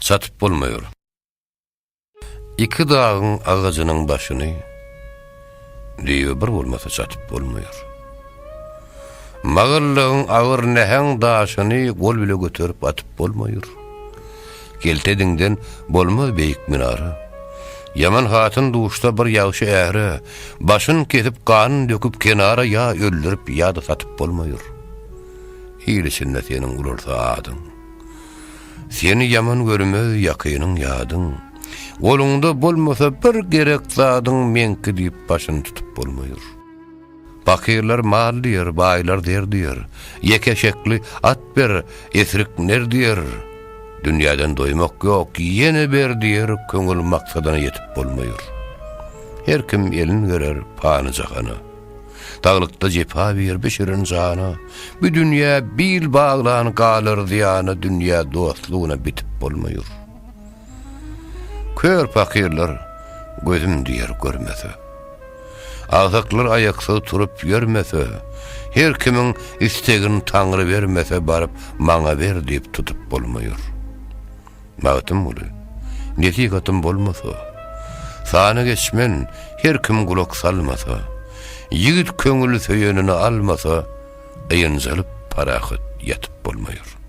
Çatyp bolmaýar. Iki dagyň agajynyň başyny düýbi bir bolmasa çatyp bolmaýar. Magallagyň agyr näheň daşyny gol bile göterip atyp bolmaýar. Kelte diňden bolmaz beýik minara. Ýaman hatyn duşsa bir ýagşy äre, başyn kesip ganyn döküp kenara ýa öldürip ýa-da satyp bolmaýar. Il içinde seniň ulalsa adyň. Seni ýaman görmez ýakynyň ýadyň. Goluňda bolmasa bir gerek zadyň meňki diýip başyny tutup bolmaýar. Pakyrlar mal diýer, baýlar zer diýer. Ýeke eşekli at ber, esrik ner diýer. Dünýäden doýmak ýok, ýene ber diýer, köňül maksadyna ýetip bolmaýar. Her kim elin berer pany jahana. Saglykda jepa ber bişirin jana, Bu dünýä bil baglan galar zyýana Dünýä dostlugyna bitip bolmaýur. Kör pakyrlar gözüm diýer görmese. Agsaklar aýaksyz turup ýörmese, Her kimiň istegin Taňry bermese Baryp maňa ber diýip tutup bolmaýur. Magtymguly, nesihatym bolmasa, Sana geçmen, her kim gulak salmasa, Ýigit köňül söýenini almasa, Ynjalyp parahat ýatyp bolmaýar.